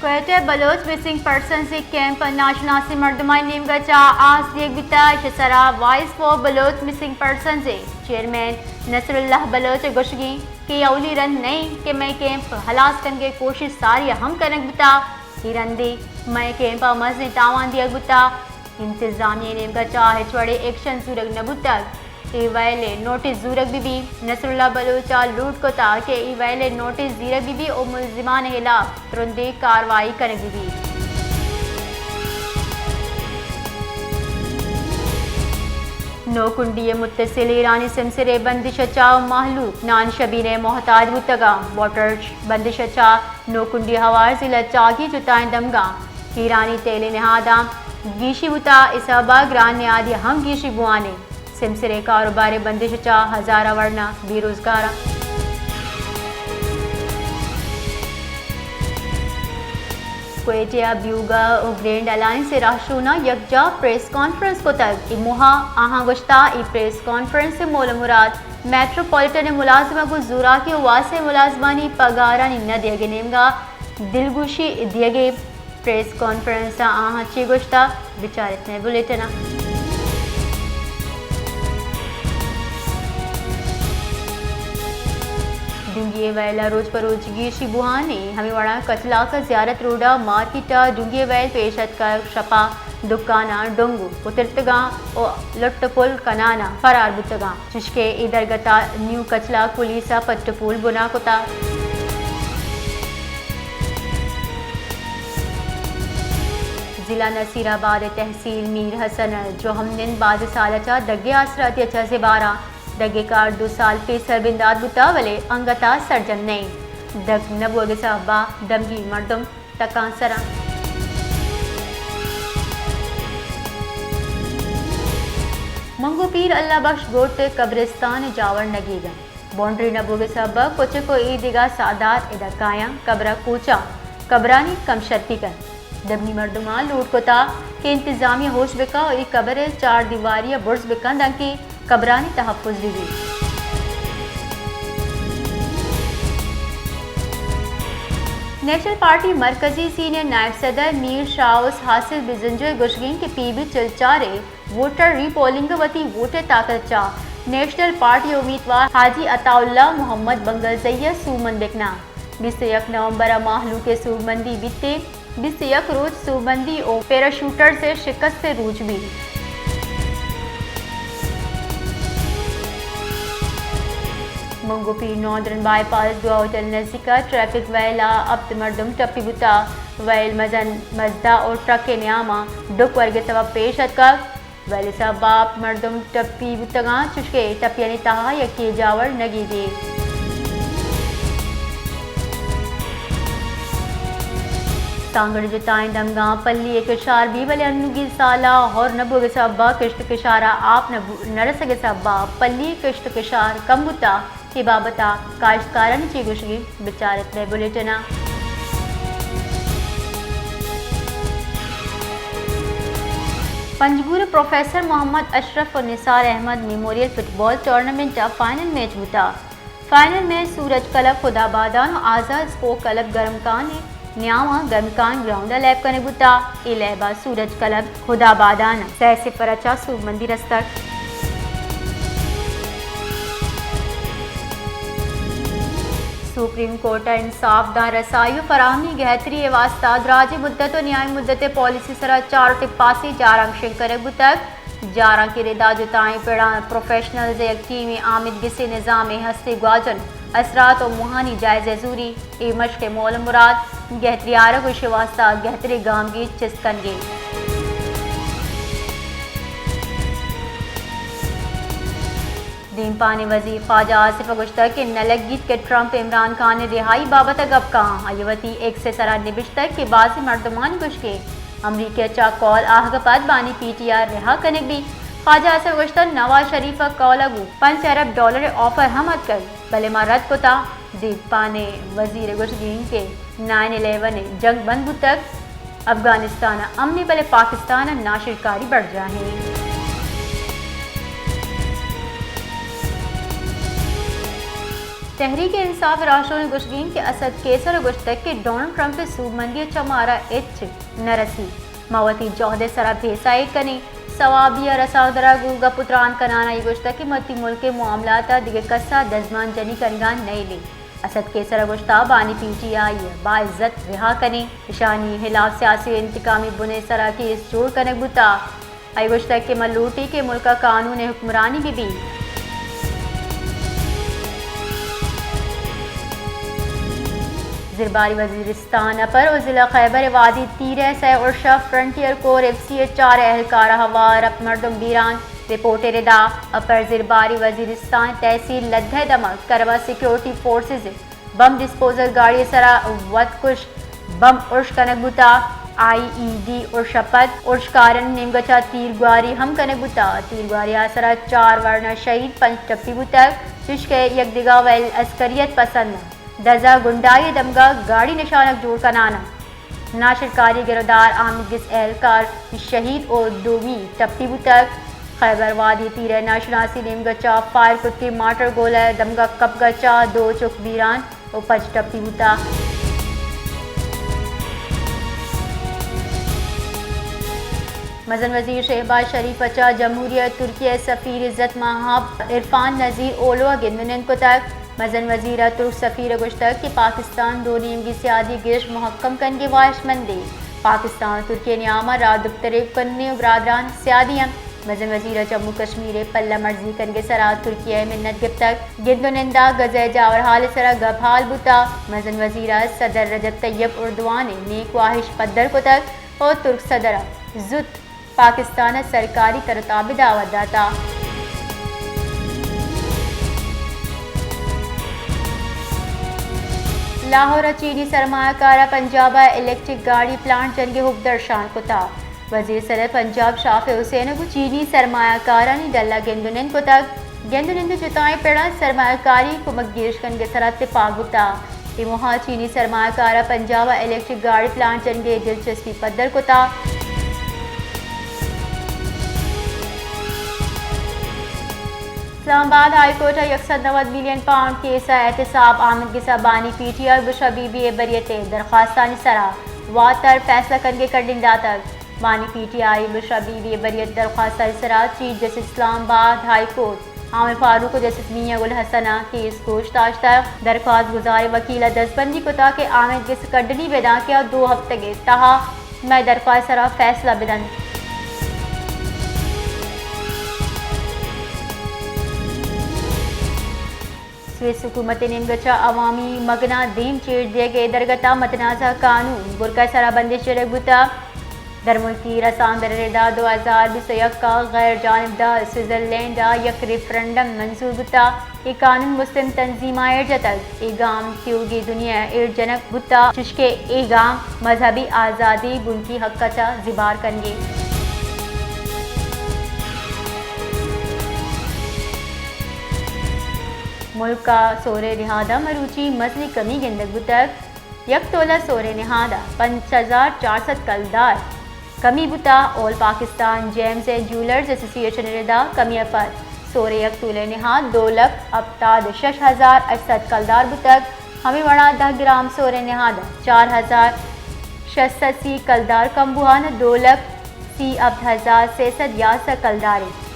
کوئٹہ Baloch missing persons ءِ camp ءَ ناشناسیں مردمانی نیمگ ءَ چہ آس دیگ بیتگ۔ ایشی ءِ سرا voice for Baloch missing persons ءِ چیئرمین نصر اللہ بلوچ ءِ گوشگ اِنت کہ اے اولی رند نہ اِنت کہ مئے کیمپ ءِ ہلاس کنگ ءِ کوشش ساری ءَ ہم کنگ بوتگ۔ اے رندے مئے کیمپ ءَ مزنیں تاوان دیگ بوتگ۔ انتظامیہ ءِ نیمگ ءَ چہ ہچ وڑیں ایکشن زورگ نہ بوتگ۔ اے ویل ءِ نوٹس زورگ بہ بیت۔ نصر اللہ بلوچ ءَ لوٹ کتگ کہ اے ویل ءِ نوٹس زیرگ بہ بیت ءُ ملزمان ءِ ہلاپ ترندیں کاروائی کنگ بہ بیت۔ نوکنڈی ءِ متصل ایرانی سمسر ءِ بندش ءَ چہ مہلوک نان شبین ءِ محتاج بوتگ اَنت۔ واٹر بندش ءَ چہ نوکنڈی ہوار ضلع چاگی جتائیں دمگاں ایرانی تیل ءِ نہاداں گیشی بوتگ، اے سبب ءَ گران نہادی ہم گیشی بوان اِنت۔ سمسر ءِ کاروبار ءِ بندش ءَ چہ ہزاراں ورنا بے روزگار اَنت۔ کوئٹہ ءَ بیوگا ءُ گرینڈ الائنس ءِ راہشوناں یکجاہ پریس کانفرنس کتگ۔ اے موہ ءَ آہاں گوشتگ، اے پریس کانفرنس ءِ مول ءُ مراد میٹروپولیٹن ءِ ملازماں گوں زوراکی ءُ واسیں ملازمانی پگارانی نہ دیگ ءِ نیمگ ءَ دلگوشی دیگ ءِ۔ پریس کانفرنس ءَ آہاں چے گوشتگ، بچار ات مئے بلیٹن ءَ۔ ڈونگی ءِ ویل ءَ روچ پہ روچ گیشی بوان اِنت، ہمے وڑا کچلاک ءَ زیارت روڈ ءَ مارکیٹ ءَ ڈونگی ءِ ویل پیش اتکگ، شپ ءَ دکاناں ڈنگ کترتگ اَنت ءُ لٹ ءُ پل کنان ءَ فرار بوتگ اَنت۔ چشکہ اے درگت ءَ نیو کچلاک پولیس ءَ پٹ ءُ پول بنا کتگ۔ ضلع نصیر آباد ءِ تحصیل میر حسن ءَ جو ہم نند باز سال ءَ چہ دگ ءِ آسراتی ءَ چہ زباراں۔ دگ ءِ کار دو سال پیسر بندات بوتگ، بلے انگت ءَ سرجم نہ اِنت۔ دگ نہ بوگ ءِ سبب ءَ دمگی مردم تکانسر اَنت۔ منگو پیر اللہ بخش گوٹ ءِ قبرستان ءِ جاور نگیگ اِنت۔ باؤنڈری نہ بوگ ءِ سبب ءَ کچک ءُ اے دگہ ساہدار ادا کایاں، قبر ءَ کوچاں، قبرانی کم شرپی کنت۔ دمگی مردماں لوٹ کتگ کہ انتظامیہ ہوش بکن ءُ اے قبر ءِ چار دیواری ءَ برز بکن دانکہ قبرانی تحفظ بہ بیت۔ نیشنل پارٹی مرکزی سینئر نائب صدر میر شاہ اوس حاصل بزنجو ءِ گوشگ اِنت کہ پی بی چل چار ءِ ووٹر ری پولنگ ءَ وتی ووٹ ءِ طاقت ءَ چہ نیشنل پارٹی ءِ امیتوار حاجی عطا اللہ محمد بنگلزئی ءَ سوبمند بکناں۔ بیست ءُ یک نومبر ءَ مہلوک ءِ سوبمندی بیت ءُ بیست ءُ یک روچ سوبمندی ءُ پیراشوٹرز ءِ شکست ءِ روچ بیت۔ منگو پیر ناردرن بائی پاس دعا ہوٹل نزیک ءَ ٹریفک ویل ءَ ہپت مردم ٹپی بوتگ۔ ویل مزن مزدا ءُ ٹرک ءِ نیام ءَ ڈک ورگ ءِ سبب پیش اتکگ۔ ویل ءِ سبب ءَ ہپت مردم ٹپی بوتگ اَنت، چوشکہ ٹپیانی تہا یکے جاور نگیگ اِنت۔ سانگڑ جتائیں دمگاں پلی ءِ کشار بیت، بلے انوگیں سال ءَ ہور نہ بوگ ءِ سبب ءَ کشت ءُ کشار ءَ آپ نہ بو-، نہ رسگ ءِ سبب ءَ پلی ءِ کشت ءُ کشار کم بوتگ۔ اے بابت ءَ کاشتکارانی چے گوشگ اِنت، بچار ات مئے بلیٹن ءَ۔ پنجگور ءَ پروفیسر محمد اشرف ءُ نثار احمد میموریل فٹ بال ٹورنامنٹ ءِ فائنل میچ بوتگ۔ فائنل میچ سورج کلب خدا بادان ءُ آزاد اسپورٹ کلب گرمکان ءِ نیام ءَ گرمکان گراؤنڈ ءَ لیب کنگ بوتگ۔ اے لیب ءَ سورج کلب خدا بادان ءَ سئے صفر ءَ چہ سوبمندی رستگ۔ سپریم کورٹ ءَ انصاف دان رسائی ءُ فراہمی گہتری ءِ واستہ دراجیں مدت ءُ نیامی مدت ءِ پالیسی ءِ سرا چارٹک پاسی جارانک شنگ کنگ بوتگ۔ جارانک ءِ ردا جتائیں پڑاں پروفیشنلز ءِ یک ٹیمے آمید گس ءِ نظام ءِ ہستی گواچن، اثرات ءُ موہانی جائزہ زوری۔ اے مشق ءِ مول ءُ مراد گہتری آرگ ءُ ایشی ءِ واستہ گہتریں گامگیج چست کنگ اِنت۔ دیمپان ءِ وزیر خواجہ آصف ءَ گوشتگ کہ نہ لگیت کہ ٹرمپ عمران خان ءِ رہائی بابت ءَ گپ کن۔ آئی ءَ وتی ایکس ءِ سرا نبشتگ کہ بازیں مردمانی گوشگ اِنت امریکہ ءَ چہ کول آہگ ءَ پد بانی پی ٹی آئی ءَ رہا کنگ بیت۔ خواجہ آصف ءَ گوشتگ نواز شریف ءَ کول ءَ گوں پنچ ارب ڈالر ءِ آفر ہم اتکگ، بلے ما رد کتگ۔ دیمپان ءِ وزیر ءِ گوشگ اِنت کہ نائن الیون ءِ جنگ بند بوتگ، افغانستان ءَ امن اِنت، بلے پاکستان ءَ ناشرکاری برجاہ اِنت۔ تحریک انصاف ءِ راہشون ءِ گوشگ انت کہ اسد قیصر ءَ گوشتگ کہ ڈونلڈ ٹرمپ ءِ سوبمندی ءَ چہ مارا ہچ نہ رسی، ما وتی جہد ءِ سرا بے ساہیگ کنیں، صوابی ءَ رسانکدراں گوں گپ ءُ تران کنان ءَ آئی گوشتگ کہ ما وتی ملک ءِ معاملات ءَ دگہ کس ءَ دزبان جنی کنگ ءَ نئیلیں۔ اسد قیصر ءَ گوشتگ بانک ءِ پیٹی ءَ آئی ءَ باعزت رہا کنیں، اشانی ہلاف سیاسی ءُ انتقامی بن ءِ سرا کیس جوڑ کنگ بوتگ۔ آئی گوشتگ کہ ما لوٹیں کہ ملک ءَ قانون ءِ حکمرانی بہ بیت۔ زرباری وزیرستان ءِ پر ءُ ضلع خیبر ءِ وادی تیر ءِ سئے ارش ءَ فرنٹیئر کور ایف سی ءِ چار اہلکار ءِ ہوار، ہپت مردم بیران۔ رپورٹ ءِ ردا اپر زرباری وزیرستان ءِ تحصیل لدھ ءِ دمگ کروا سیکورٹی فورسز ءِ بم ڈسپوزل گاڑی ءِ سرا وت کش بم ارش کنگ بوتگ۔ آئی ای ڈی ارش ءَ پد ارشکارانی نیمگ ءَ چہ تیرگواری ہم کنگ بوتگ۔ تیرگواری ءِ سرا چار ورنا شہید، پنچ ٹپی بوتگ، چشکہ یک دگہ ویل عسکریت پسند ءَ دز ءَ گنڈائی ءِ دمگ ءَ گاڑی نشانگ جوڑ کنان ءَ ناشرکاری ءِ گرودار آمید گس اہلکار شہید ءُ دومی ٹپی بوتگ۔ خیبر وادی تیر ءِ ناشناسی نیمگ ءَ چہ فائر کتگیں مارٹر گولہ ءِ دمگ ءَ کپگ ءَ چہ دو چک بیران ءُ پنچ ٹپی بوتگ۔ مزن وزیر شہباز شریف ءَ چہ جمہوریہ ترکیہ ءِ سفیر عزت مآب عرفان نذیر اولو ءَ گند ءُ نند کتگ۔ مزن وزیر ءَ ترک سفیر ءَ گوشتگ کہ پاکستان دو نیمگی سیادی گیش مہکم کنگ ءِ واہشمندیں۔ پاکستان ءُ ترکی ءِ نیام ءَ راہ دپتر ءِ کنیں ءُ برادران سیادی انت۔ مزن وزیر ءَ جموں کشمیر ءِ پلہ مرزی کنگ ءِ سرا ترکیہ ءِ منت گپتگ۔ گند ءُ نند ءَ غزہ ءِ جاورحال ءِ سرا گپ ہال بوتگ۔ مزن وزیر ءَ صدر رجب طیب اردوان ءِ نیک واہش پدر کتگ ءُ ترک صدر ءَ زوت پاکستان ءَ سرکاری تر ءُ تاب ءِ دعوت داتگ۔ لاہور ءَ چینی سرمایہ کار ءَ پنجاب ءَ الیکٹرک گاڑی پلانٹ جنگ ءِ حب درشان کتگ۔ وزیر صنعت پنجاب شافع حسین ءَ گوں چینی سرمایہ کارانی ڈل ءَ گند ءُ نند کتگ۔ گند ءُ نند ءِ جتائیں پڑاں سرمایہ کاری کمک گیش کنگ ءِ سرا تپاک بوتگ۔ اے موہ ءَ چینی سرمایہ کار ءَ پنجاب ءَ الیکٹرک گاڑی پلانٹ جنگ ءِ دلچسپی پدر کتگ۔ اسلام آباد ہائی کورٹ ءَ یک سد نود ملین پاؤنڈ کیس ءِ احتساب آمید گس ءَ بانی P T I Bushra be be ءِ بریت ءِ درخواستانی سرا واتر فیصلہ کنگ ءِ کڈن داتگ۔ بانی P T I Bushra be be ءِ بریت درخواست ءِ سرا چیف جسٹس اسلام آباد ہائی کورٹ عامر فاروق ءُ جسٹس میاں گل حسن ءَ کیس گوش داشتگ۔ درخواست گزار ءِ وکیل ءَ دزبندی کتگ کہ آمید گس کڈنی بداں کہ آ دو ہفتگ ءِ تہا مئے درخواست ءِ سرا فیصلہ بدنت۔ سوئس حکومت ءِ نیمگ ءَ چہ عوامی مگن ءَ دیم چیر دیگ ءِ درگت ءَ متنازعہ قانون برقع ءِ سرا بندش جنگ بوتگ۔ درملکی رسانکدر ءِ ردا دو ہزار بیست ءُ یک ءَ غیر جانبدار سوئٹزرلینڈ ءَ یک ریفرنڈم منظور بوتگ۔ اے قانون مسلم تنظیماں ایر جتگ۔ اے گام تیوگیں دنیا ءَ ایر جنگ بوتگ، چشکہ اے گام مذہبی آزادی ءِ بنکی حق ءَ چہ زبہر کنگ ءَ۔ ملک ءَ سہر ءِ نہاد ءَ مروچی مزنیں کمی گندگ بوتگ۔ یک تولہ سہر ءِ نہاد ءَ پنچ ہزار چار سد کلدار کمی بوتگ۔ آل پاکستان جیمز اینڈ جیولرز ایسوسی ایشن ءِ ردا کمی ءَ پد سہر ءِ یک تولہ ءِ نہاد دو لکھ ہپتاد ءُ شش ہزار ہشت سد کلدار بوتگ۔ ہمے وڑا دہ گرام سہر ءِ نہاد ءَ چار ہزار شش سد سی کلدار کم بوہان ءَ دو لکھ سی ہپت ہزار سے سد یازدہ کلدار انت۔